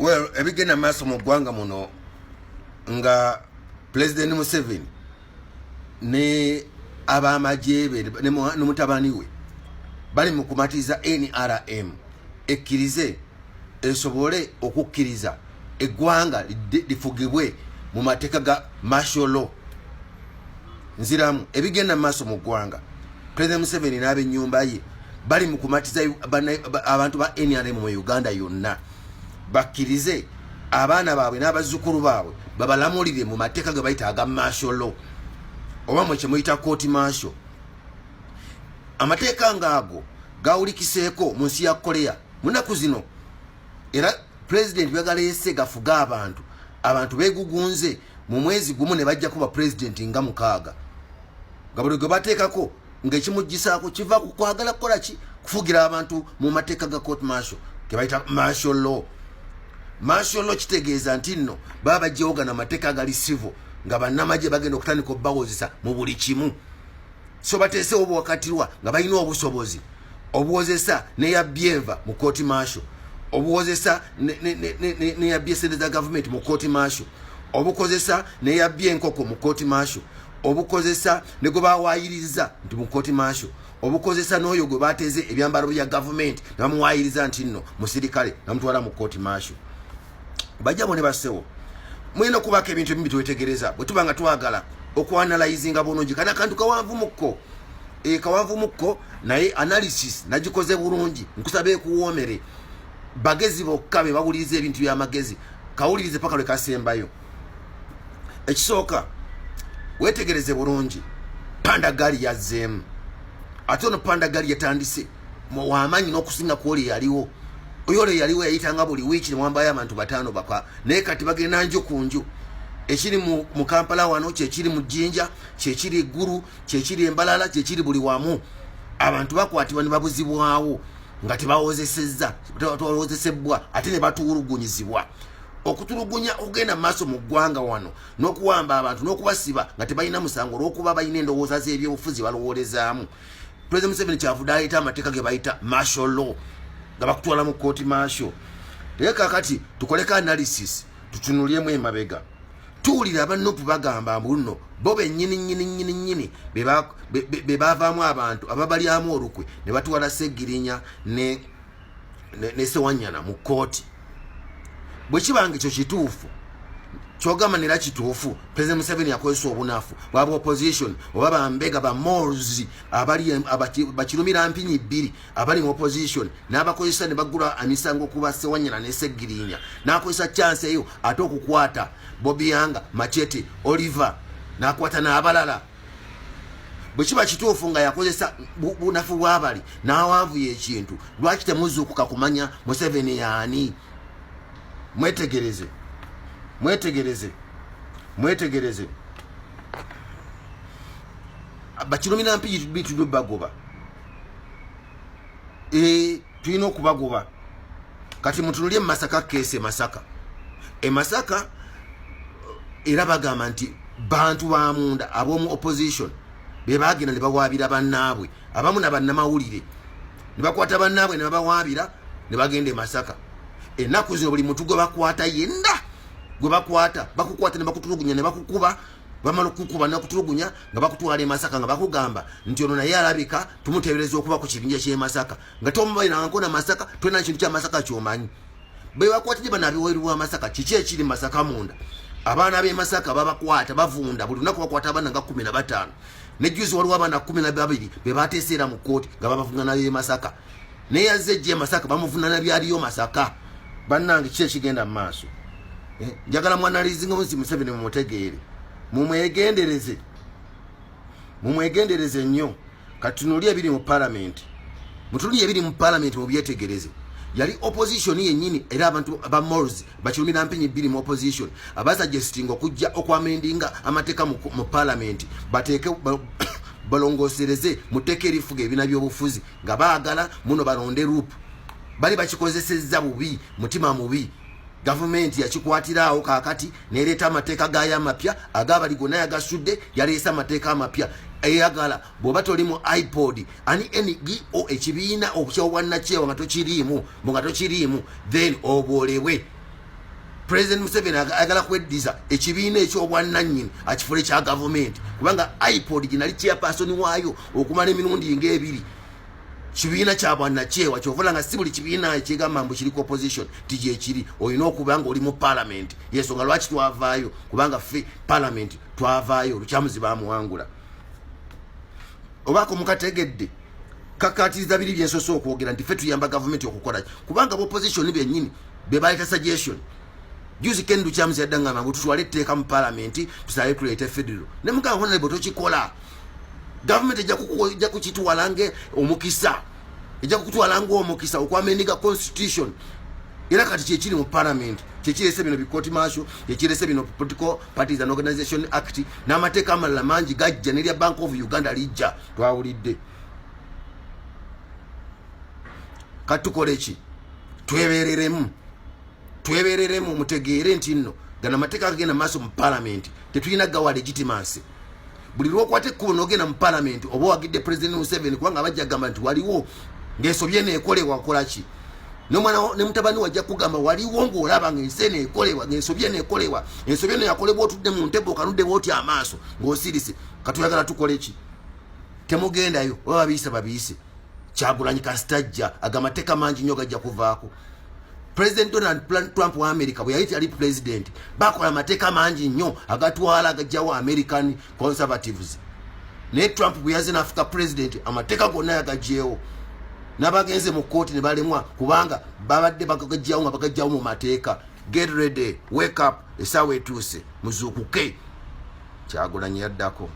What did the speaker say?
Well, ebigenda maaso mu ggwanga muno nga Pulezidenti Museveni ne ab'amagye be ne mutabani we bali mu kumatiza NRM ekkirize esobole okukkiriza eggwanga lifugibwe mu mateeka ga martial law. Nziramu, ebigenda mu maaso mu ggwanga, President Museveni n'ab'ennyumba ye bali mu kumatiza abantu ba NRM mu Uganda yonna bakkirize abaana baabwe n'abazzukulu baabwe babalamulire mu mateeka ge bayita aga martial law, oba mwe kyemuyita court martial. Amateeka ng'ago gawulikiseeko mu nsi ya Korea mu nnaku zino, era pulezidenti bwegaleese gafuga abantu, abantu begugunze mu mwezi gumu ne bajjako ba pulezidenti nga 6, nga buli gwe bateekako ng'ekimuggisaako kiva ku kwagala kukola ki? Kufugira abantu mu mateeka ga court martial ge bayita martial law. Martial law kitegeeza nti nno baba bajjewo gano amateeka agali civil, nga bannamagye bagenda okutandika obbawozesa mu buli kimu. So bateesewo bwakatirwa nga balina obusobozi obuwozesa neyabyenva mu court martial, obuwozesa neyabbye sente za gavumenti mu court martial, obukozesa neyabbye enkoko mu court martial, obukozesa ne gwe bawayiriza nti mu court martial, obukozesa n'oyo gwe bateze ebyambalo bya gavumenti ne bamuwayiriza nti nno musirikale, namutwala mu court martial. Bajjabo ne basewo, mulina okubaako ebintu ebimu bitwetegereza bwe tuba nga twagala okuanalyzinga bulungi. Kana akantu kawanvu mukko, kawanvu mukko, naye analysis nagikoze bulungi. Nkusaba ekuwoomere. Bagezi bokka be bawuliriza ebintu by'amagezi. Kawulirize paka lwe kasembayo. Ekisooka, wetegereze bulungi, Pandagali yazzeemu ate. Ono Pandagali yatandise wamaanyi n'okusinga kwoli yaliwo. Oyo olwo yaliwo yayitanga buli wiiki newambayo abantu bataano baka, naye kati bagenda nju ku nju. Ekiri mu Kampala wano kyekiri mu Jjinja, kyekiri Eggulu, kyekiri Embalala, kyekiri buli wamu. Abantu bakwatibwa ne babuzibwawo nga tebawozesezza, tebawozesebwa, ate ne batulugunyizibwa. Okutulugunya okugenda mu maaso mu ggwanga wano n'okuwamba abantu n'okubasiba nga tebalina musango olw'okuba balina endowooza z'ebyobufuzi balowoolezaamu, President Museveni kyavudde aleeta amateeka ge bayita martial law, nga bakutwala mu kooti martial. Naye kakati tukoleko analysis, tutunulyemu emabega. Tuwulira aba NUP bagamba mbu nno bo bennyini nnyini nnyini nnyini be bavaamu abantu ababalyamu olukwe ne batwala Segirinya ne Sewanyana mu kkooti. Bwe kibanga ekyo kituufu kyogamba, nera kituufu, President Museveni yakozesa obunafu bwaba opposition oba bambega ba moles abali bakirumira mpinyi bbiri abali mu opposition, n'abakozesa ne bagula emisango okuba Sewanyana ne Segirinya, n'akozesa chance eyo ate okukwata Bobiyanga Machete Oliver, n'akwata n'abalala. Bwe kiba kituufu nga yakozesa bunafu bwabali n'awanvuya ekintu, lwaki temuzuukuka kumanya Museveni yaani? Mwetegereze, mwetegereze, mwetegereze. Bakirumira mpigi bitudde bagoba, tulina okubagoba. Kati mutunulye mu Masaka, case e Masaka. E Masaka era bagamba nti bantu ba munda ab'omu opposition be bagenda ne bawaabira bannaabwe abamu na bannamawulire, ne bakwata bannaabwe ne babawaabira ne bagenda e Masaka. Ennaku zino buli muntu gwe bakwata yenna gwe bakwata, bakukwata ne bakutulugunya ne bakukuba. Bamala okukukuba ne bakutulugunya nga bakutwala e Masaka, nga bakugamba nti ono naye alabika tumuteebereza okuba ku kibinja ky'e Masaka, nga tomubalirangako na Masaka, tolina kintu kya Masaka kyomanyi. Bebakwatidde bano abiweerubwa Masaka, kiki ekiri Masaka munda? Abaana b'e Masaka babakwata bavunda buli lunaku, bakwata abaana nga 15. Nejjuzi waliwo abaana 12 be bateeseera mu kkooti nga babavungana b'e Masaka. Naye yazze ejja e Masaka bamuvunana byaliyo Masaka. Bannange, kiki ekigenda mu maaso? Njagala mwanalyzinga nsi Museveni mumutegeere, mumwegendereze, mumwegendereze nnyo. Kati tunuli ebiri mu palamenti, mutuli ebiri mu palamenti mubyetegereze. Yali opposition yennyini, era abantu ba moles bakirumira mpinyi bbiri mu opposition abasuggestinga okujja okwamendinga amateeka mu palamenti, bateeke balongosereze mu tteeka erifuga ebibiina by'obufuzi, nga baagala muno balonde LOP. Bali bakikozesezza bubi, mutima mubi. Gavumenti yakikwatirawo kaakati nereeta amateeka gayo amapya agabali gonna yagasudde, yaleese amateeka amapya eyagala bw'oba toli mu ipod ani ngo ekibiina obukyobwannakyewa nga tokiriimu, nga tokiriimu, then oboolebwe. President Museveni ayagala kweddiza ekibiina eky'obwannannyini akifuule kya gavumenti, kubanga IPOD gye nali chairperson waayo okumala emirundi ng'ebiri kibiina kya bwannakyewa. Kyova nga si buli kibiina ekyegamba mbu kiri ku opposition ti gyekiri, olina okuba nga oli mu palamenti. Yensonga lwaki twavaayo, kubanga ffe palamenti twavaayo Lukyamuzi bamuwangula. Obaako mukategedde kakatiriza biri byensoose okwogera nti ffe tuyamba gavumenti okukola, kubanga opposition bennyini bebaleta suggestion. Juzi Ken Lukyamuzi yadda ngamba ngu tutwale etteeka mu palamenti tusabe tuleete federal, ne mugamba, "Honorable, tokikola. Gavumenti ejja kukitwala nge omukisa, ejja kukutwala ngaomukisa okwamendiga constitution." Era kati kyekiri mu palamenti, kyekirese bino bi court martial, kyekirese bino Political Parties and Organization Act n'amateeka amalala mangi gajja, nerya Bank of Uganda lijja. Twawulidde. Kati tukole ki? Twebereremu, twebereremu. Mutegeere nti nno gano amateeka agagenda maaso mu palamenti tetulina gawa legitimacy. Buli lwokwata ekkubo n'ogenda mu palamenti oba owagidde President Museveni, kubanga bajja kugamba nti waliwo ng'ensobi eno ekolebwa. Kolaki? Nomwana ne mutabani wajja kugamba waliwo ng'olaba ng'ensi eno ekolebwa, ng'ensobi eno ekolebwa. Ensobi eno yakolebwa otudde mu ntebe, okanudde bwoti amaaso ng'osirise. Katuyagala tukole ki? Temugendayo, oba babiyise babiyise. Kyagulanyi kasitajja aga amateeka mangi nnyo gajja kuvaako. President Donald Trump wa America bwe yali tali president, bakola amateeka mangi nnyo agatwala agajjawo American conservatives, naye Trump bwe yaze n'afuka president, amateeka gonna yagagyewo. N'abagenze mu kooti ne balemwa, kubanga babadde bagagjawo nga bagajjawo mu mateeka. Get ready, wake up, essaawa etuuse, muzuukuke. Kyagulanyi yaddako.